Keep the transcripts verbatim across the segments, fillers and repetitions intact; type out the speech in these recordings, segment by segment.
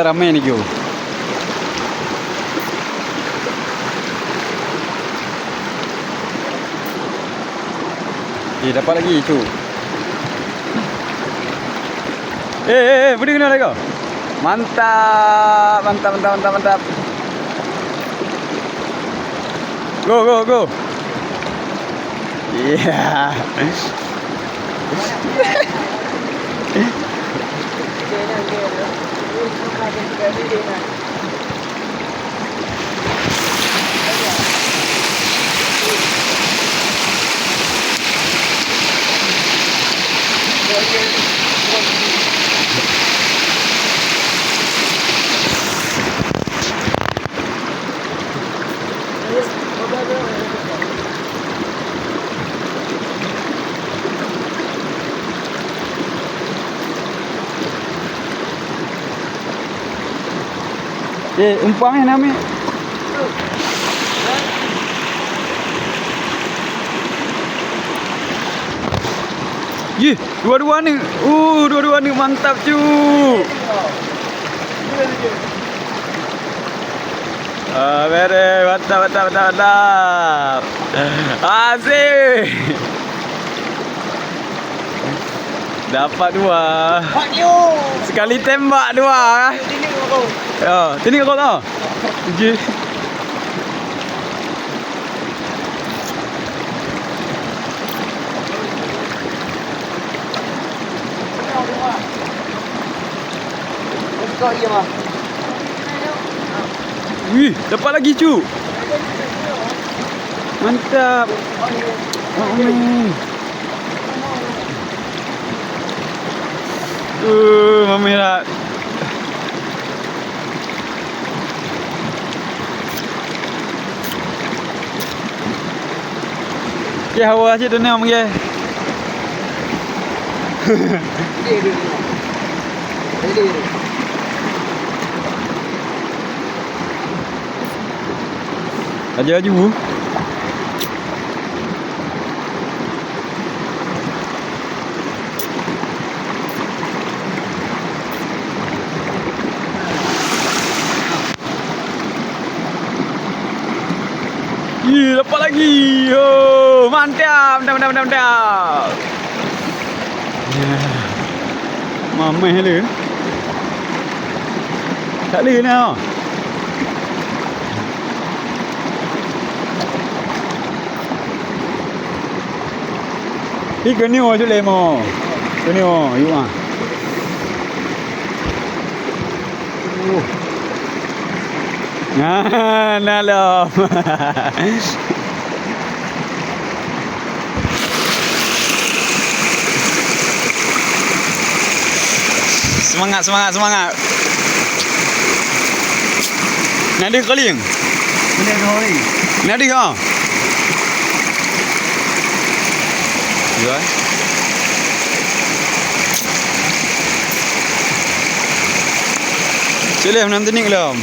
Ramé ni, Ju. Eh, dapat lagi, Ju. Eh, eh, eh, budi kena lagi. Mantap, mantap, mantap, mantap, mantap. Go, go, go. Iya. Eh, umpan eh, Nami. Yeh, dua-dua ni. Uh, dua-dua ni mantap, cu. Ah, beres. Mantap, mantap, mantap, mantap. Asyik. Dapat dua. Sekali tembak dua. Ya, sini kau tahu. Ji. Wih, dapat lagi, cu. Mantap. Oh, man. Uh, mameh lah. Okey, hawa cit tu ni, mameh. Laju-laju. Ih, dapat lagi. Oh, mantap, mantap, mantap, mantap, mantap. Ya. Mameh le. Tak le na. Ih, keunyoe cut lé mo. Keunyoe, yuk ah. Uh. Nah, nah lom. Semangat, semangat, semangat. Nadéh kaling. Nadéh ha. Dua. Cék lé, meunan teunik lom.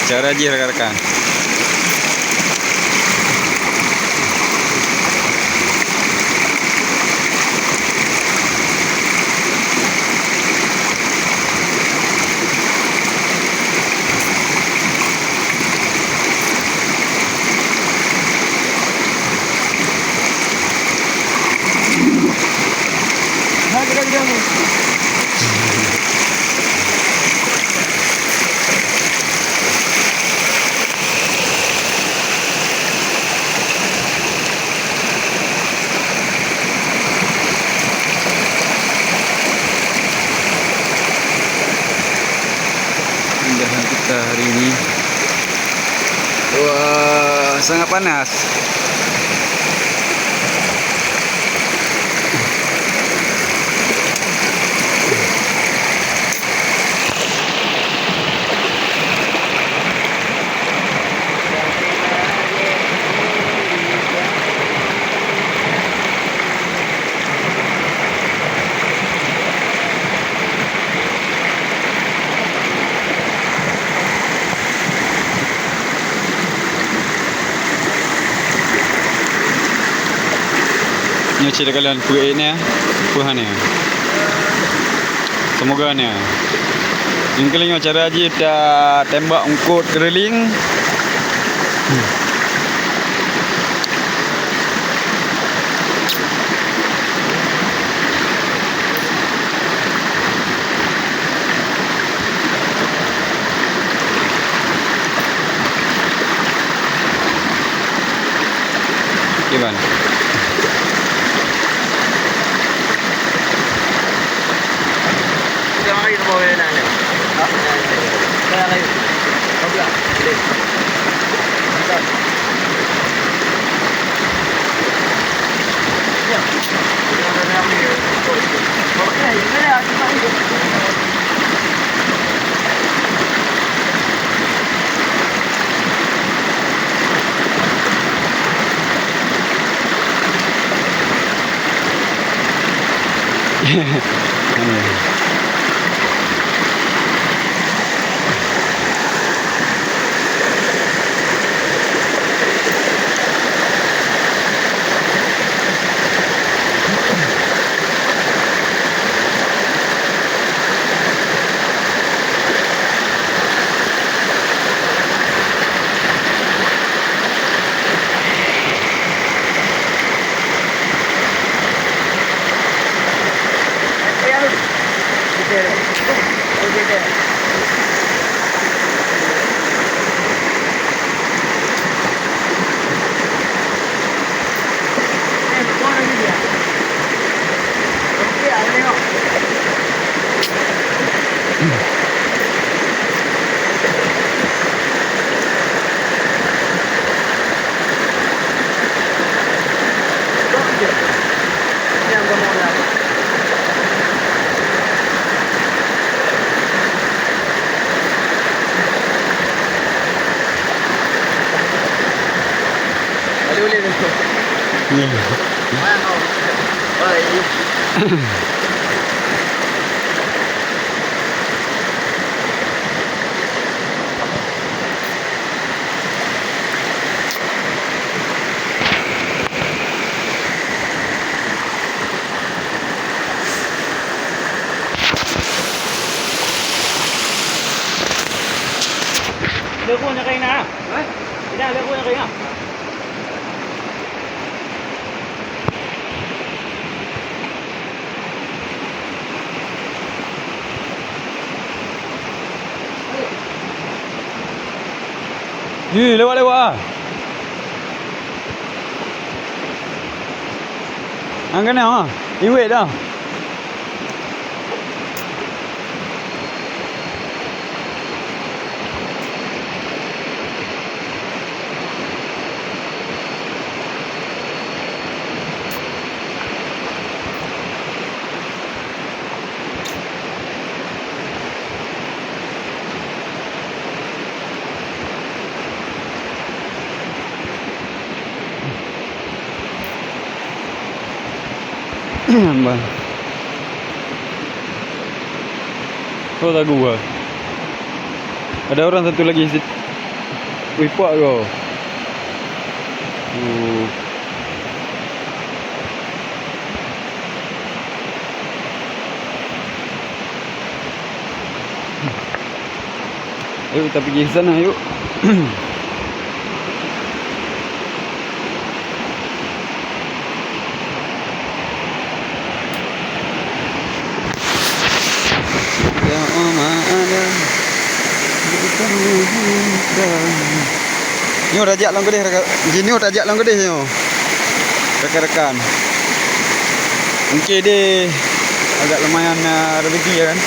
Cara jih rakan-rakan. Keindahan kita hari ini. Wah, sangat panas. Cit kalian peuet nyan, peue nyan. Seumoga nyan. Nyang keulieng cara jih tatembak eungkot keureuling. Kiban. Boleh, boleh. Ni. Mana kau? Oh, ini. Leubu nyang keunan. Hah? Tidak, leubu nyang keunan. Ih, lewat-lewat ah. Hang keunan ah. Iwet dah. Bah. Oh, lagu ah. Ada orang satu lagi sit-, wih, puak go. Oh. Ayo, kita pergi ke sana, yuk. Ya Allah, ada. Nyoe tajak lom keudeh, rakan. Jinoe tajak lom keudeh nyoe. Rakan-rakan. Mungkin deh agak lumayan, ah, rezeki, ya kan?